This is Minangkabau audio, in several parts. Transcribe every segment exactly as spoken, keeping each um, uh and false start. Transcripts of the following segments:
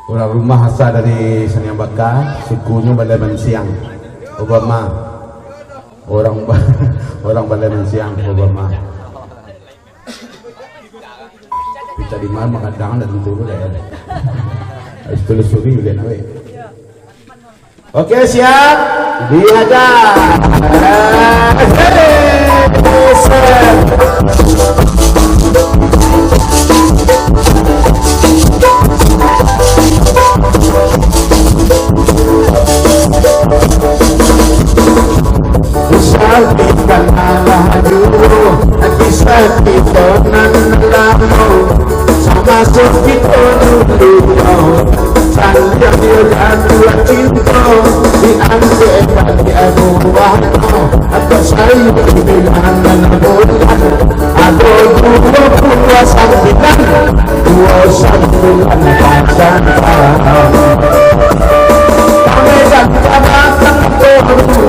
Urang rumah asa dari Saniang Baka, sukunyo Balai Mansiang, Obama. Urang ba-, urang Balai Mansiang, Obama. Pita di mana magadang dan turun dah. Harus telusuri udah nawe. Oke, siap. Dihajar. Hei, set. Usah dikanalah dulu, kisah kito nan lamo. Samaso kito dulu, saliang yo jatuah cinto, diangkek bagi abu wahnyo, atau sayua bilangan bulan, ado duo puluah sambilan, duo sambilan pacaran. Pamedan ka batang toru,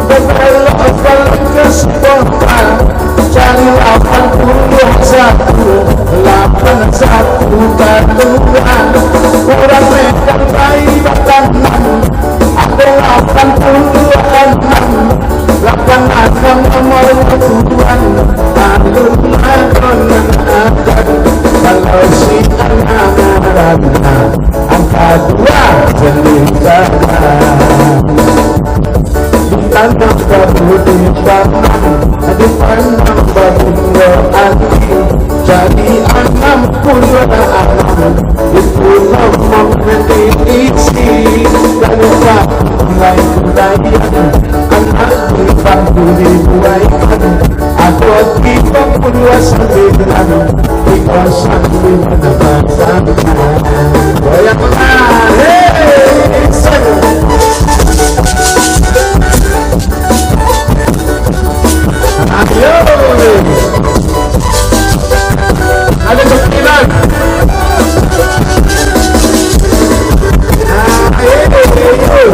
babelok baliak ka Sukota, cari lapan puluah satu, lapan satu kalua. Urang Medan pai batanam, ado lapan puluah anam, lapan anam nomor tuan. Alun ado nan adat, kalau si anam ngaranna angka dua jendela. Ditanam baru ditanam, ditanam baru ati. Jadi anam puluah anam, itu nomor nan diisi. Lalu mulai-mulaian, anak dibantu dibuaikan. Ado tigo puluah sambilan, tigo sambilan pasangan. Goyang tangan, hei, set. Ayo. Ado sambilan. Ayo, ayo.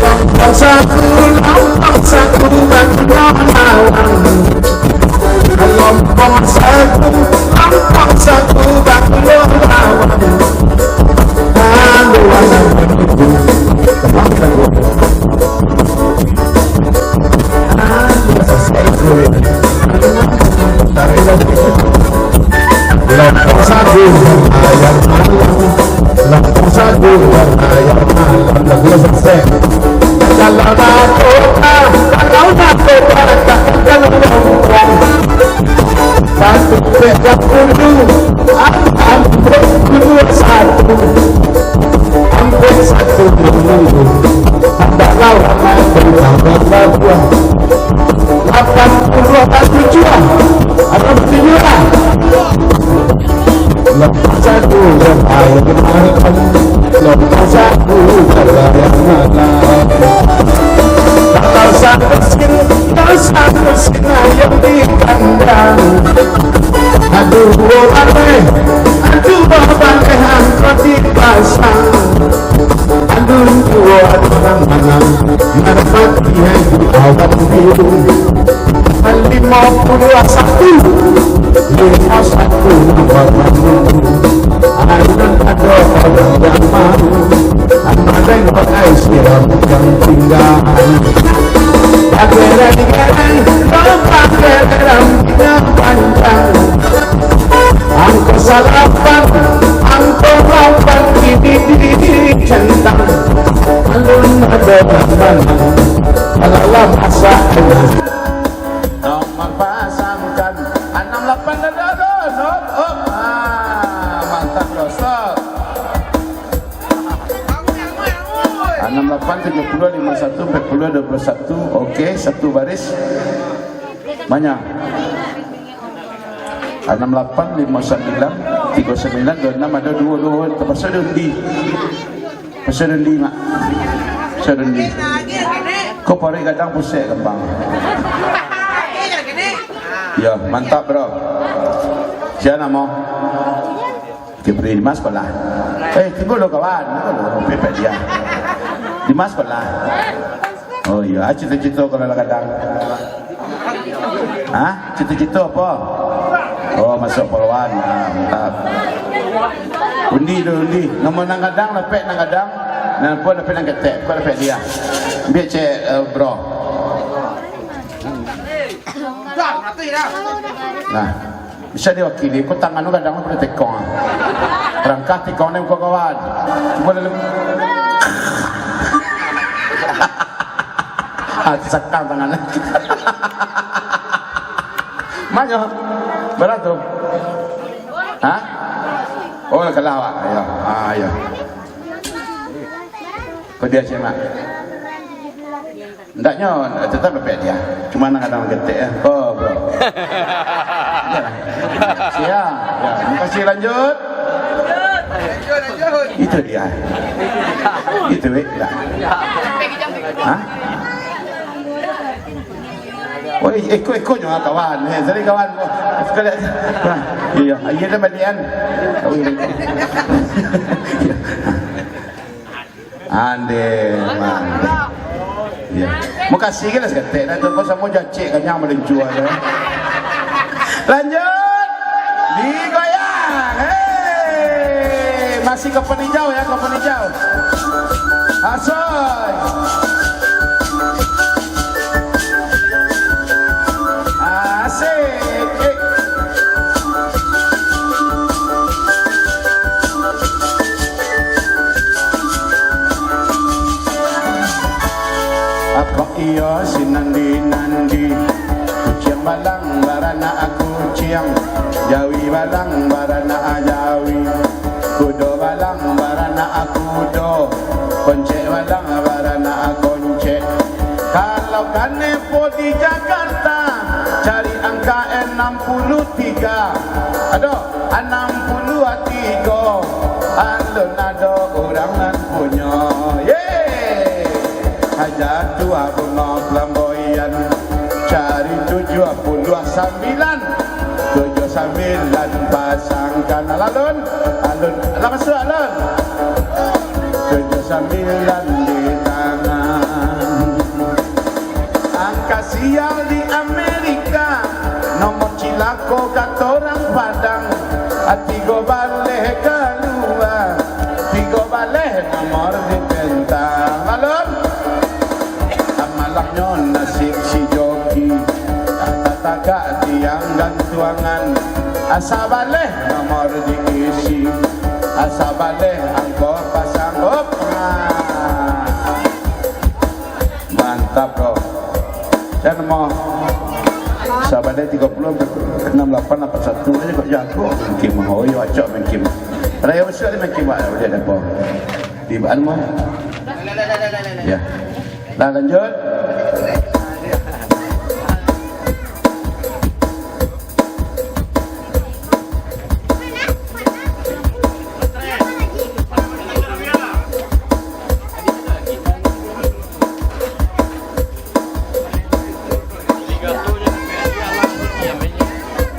Lompang saku, lompang saku, bak lawang. Lompang saku, lompang saku, bak lawang. Aduh, anak menunggu. Tenang, tenang. Aduh, selesai, gue. Tarik lagi. Lompang sagu, ayam malam. Lompang sagu, ayam malam. Lagu selesai. Kalau nak kota, kalau nak kota, kalau lompang. Satu tiga puluh, ampek puluah satu. Ampek satu puluah. Tambah lawan, tambah lawan. Lapan puluah tak tujuh lah. Apa buktinya lah? Lepas aku yang paling makan. Lepas aku kalau yang makan. Tak tahu satu skin, tak satu skin yang di kandang. Aduh, oh, aneh. Aduh, bapak, eh, angkot dipasang. Alun tuo urang manang, nan mati hai di awan biru. Limo puluah satu, limo satu nomor manunggu. Alun ado urang nan mau, amalai pakai siram nan tingga. Bagerai-gerai, bagerai rambutnya panjang. Angka salapan, angka lapan kini dicentang. Alun ado manang, alalah masa emas. Nomor pasangkan, anam lapan dah ado, stop, op. Ah, mantap, bro, stop. Anam lapan, tujuh puluah, lima satu, empat puluah, dua puluah satu. Oke, satu baris. Banyak. Anam lapan, limo sambilan, tigo sambilan, duo anam, ado duo, duo, terpaksa diundi. Terpaksa diundi, Mak. Terpaksa diundi. Ko paruik gadang pusek kambang. Ya, mantap, bro. Sia namo? Kipri, di ma sekolah? Eh, tunggu lo kawan, tunggu lo, pepek dia. Di ma sekolah? Oh iya, cito-cito kalau lah kadang. Hah? Cito-cito apa? Oh, masuk polwan. Ah, mantap. Undi tu, undi. Nomor nan gadang, dapek nan gadang. Nan pun dapek nan ketek, kau dapek dia. Ambiak cek, eh, bro. Nah, bisa diwakili, kau tangan tu gadang pado tekong. Rangkah tekong ni muko kawan. Cuba dalam. Ah, sakang tangan. Manyo. Bara tu? Hah? Oh, kalah awak. Ayo. Ah, ayo. Kau dia siapa? Ndaknyo, tetap dapek dia. Cuma nan gadang ketek, ya. Oh, bro. Ya. Siap. Ya, makasih, lanjut. Itu dia. Itu, weh, dah. Hah? Oh, eko-eko nyo kawan. Eh, sorry kawan. Sekali. Nah, iya, iya dah balian. Oh, iya. Ande, mande. Iya. Makasih ke lah saketek dah tu. Kau samo jacek kanyang malincu aja. Lanjut. Digoyang. Hei. Masih kapan hijau ya, kapan hijau. Asoy. Asik. Eh. Apak iyo si nandi-nandi, kuciang balang baranak kuciang, jawi balang baranak jawi, kudo balang baranak kudo, koncek balang baranak koncek. Kalau kanai po di Jakarta, cari angka enam puluh tiga. Aduh, anam puluah tigo, alun ado urang nan punyo. Ye! Haja tuah bungo flamboyan, cari tujuah puluah sambilan, tujuah sambilan pasangkan. Alun, alun, alah masuak, alun. Tujuah sambilan di tangan. Angka sial di Amerika, nomor cilako kato urang Padang, tigo baleh kalua, tigo baleh nomor dipentang. Alun, malamnyo nasib si joki, tatagak tiang gantuangan, asa baleh nomor diisi, asa baleh angko pasang. Op, nah. Mantap, bro. Jan mo. Sabaleh tigo puluah, anam lapan, lapan satu aja kok jago. Mungkin mah, oh, iyo, acok mungkin. Raya besar ni mungkin, Pak. Udah ada, bro. Di mana, mo? Ya. Nah, lanjut.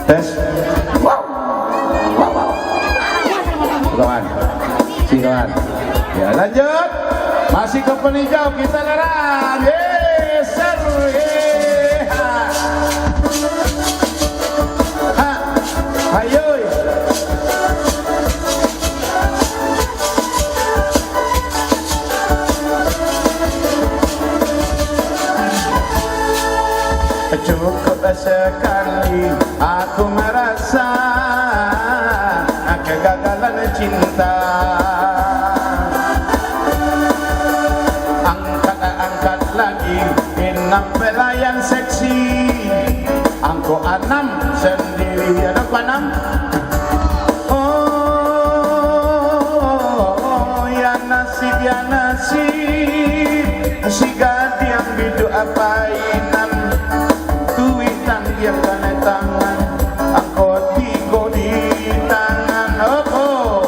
Tes. Wow. Wow, wow. Kawan. Si kawan. Ya, lanjut. Masih kapan hijau, kita larang. Yeay, seru. Yeay. Ha. Ha. Hayoi. Cukup sekali aku merasa kegagalan cinta. Angkat, angkat lagi, inang pelayan seksi. Angko anam sendiri, ado ko anam? Oh, ya nasib, ya nasib, si gadih biduak painan, tuih tanggiang kanai tangan, angko tigo di tangan, oh, oh.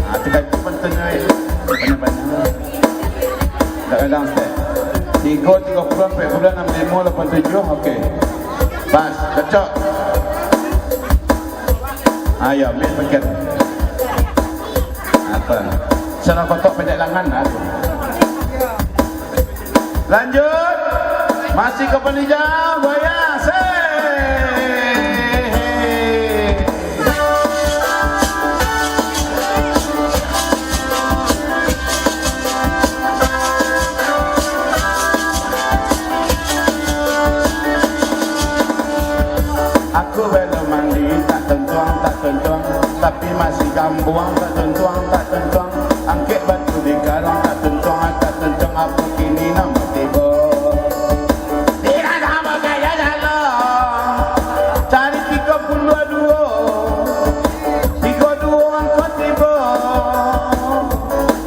Ah, tiga itu pentingnya, eh. Banyak-banyak. Tak kadang, Ustaz. Tigo, tigo puluah, ampek puluah, anam limo, lapan tujuah, oke. Pas, cocok. Ayo, ambil paket. Apa? Salah kotak pendek lengan, aduh. Lanjut. Masih kapan hijau, goyang. Seh. Tapi masih kambuang, tak tuntuang, tak tuntuang. Angkek batu di karang, tak tuntuang, tak tuntuang. Apo kini namo tibo? Tidak namo kaya jalo. Cari tigo puluah duo. Tigo duo angko tibo.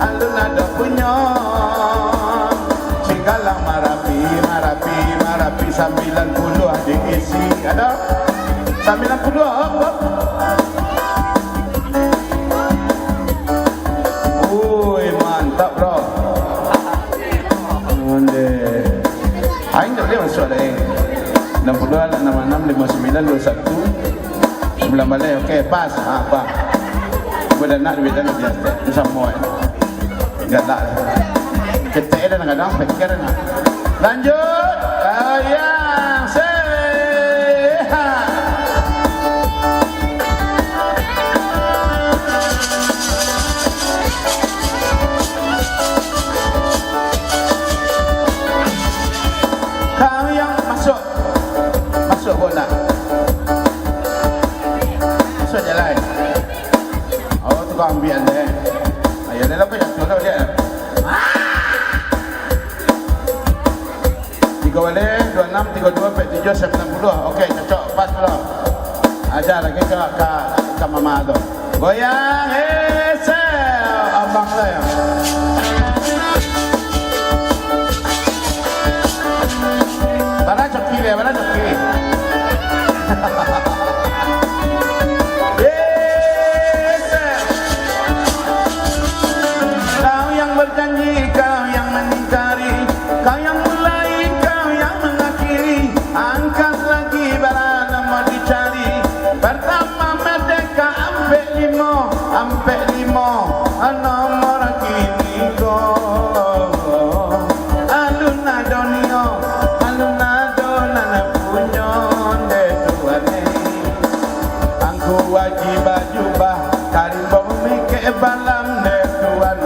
Alun ado punyo. Singgalang Marapi, Marapi, Marapi, sambilan puluah diisi. Ado? Sambilan puluah, hop, hop. Ui, mantap, bro. Onde. Aing tak boleh masuk dah, eh. Enam puluh, enam enam, lima sembilan, dua satu. Sambilan baleh, oke, pas. Ha, pas. Badanak duit dah, biasa. Itu samo, eh. Galak. Ketek dah kadang, pikir dah. Lanjut. Goyang sehat. Kau yang masuk. Masuk bola. Masuk jalan. Oh, tu kau ambiak deh. Ayo, dah lah, kau jatuah dah, lihat. Tigo baleh, dua enam, tigo dua, ampek tujuh, sambilan puluah. Oke, cocok, pas tu lah. Aja lagi ka, ka, ka mama tu. Goyang, eh, sel, abang lah ya. Mana coki dia, mana coki? Eh, sel. Kau yang berjanji, kau yang mengingkari, kau yang mulai, kau yang mengakhiri. Angkat lagi, bara nomor dicari. Pertama merdeka, ampek limo, ampek limo, nomor kini ko. Alun ado nio, alun ado nan punyo, dek Tuhan, eh. Angku Aji Bajubah, tarimbau mikek balam, dek Tuan,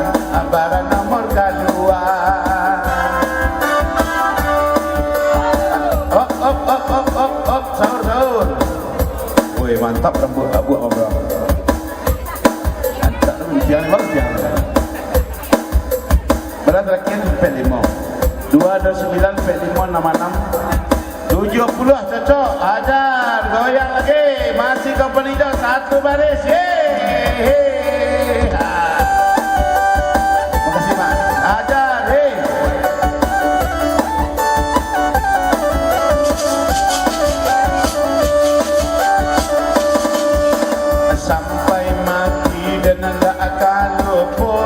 bara nomor kadua. Op, op, op, op, op, op, sahur, sahur. Woi, mantap rambuak abuak, bro. Mantap, tiang ni baru tiang. Bara terakhir, ampek limo. Dua dua sembilan, ampek limo, enam enam. Tujuh puluh cocok. Ajar, goyang lagi. Masih kompeni hijau, satu baris. Yeay. Ha. Makasih, Mak. Ajar, hei. Sampai mati den ndak ka lupo.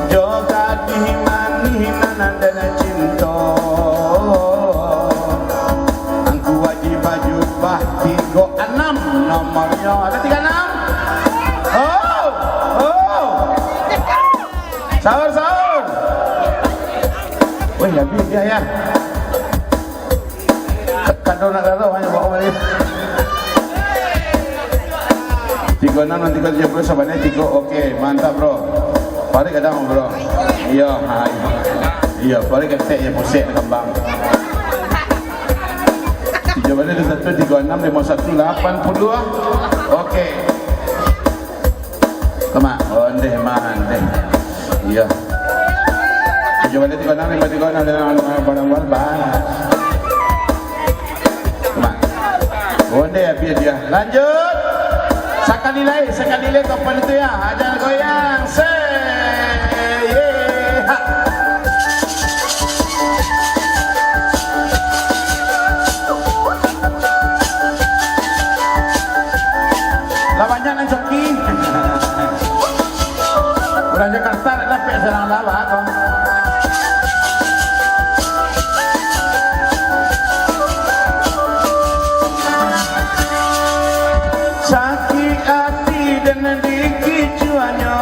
Jo gadih manih nan den cinto. Angku Aji Bajubah tigo anam nomornyo. Ada tigo anam? Oh, oh. Sahur, sahur. Weh, habis dia ya. Ka-, kado nak raro hanyo bawa balik. Tigo enam nan tigo tujuh puluh sabananyo tigo, oke, mantap, bro. Parik kadang, bro. Iyo, ha, iyo. Iyo, parik ketek je, pusek kambang. Tigo baleh, dua satu, tigo enam, limo satu, lapan puluah. Oke. Kama, ondeh mah, ondeh. Iyo. Tujuh baleh tigo enam, limo tigo enam, limo enam, barang-barang, bah. Kama. Ondeh, api dia. Lanjut. Sakali lai, sakali lai, kapan itu ya? Aja goyang. Se, ye, ha. Lah banyak nan coki. Urang Jakarta dak dapek sarang lawak ko. Sakik ati den dikicuahnyo.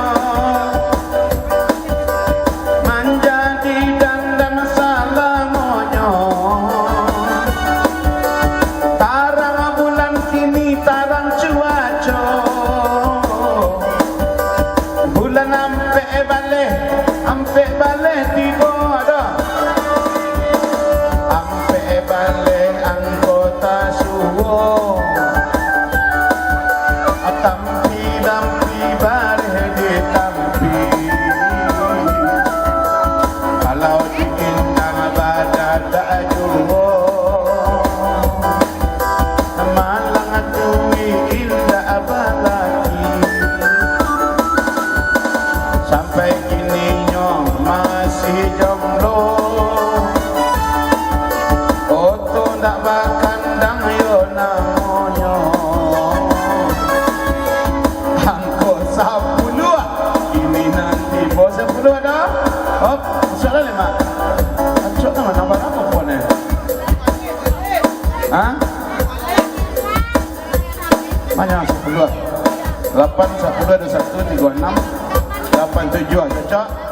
Ha? Banyak sapuluah. Lapan, sapuluah, ado satu, tigo, anam. Lapan, tujuah. Cocok?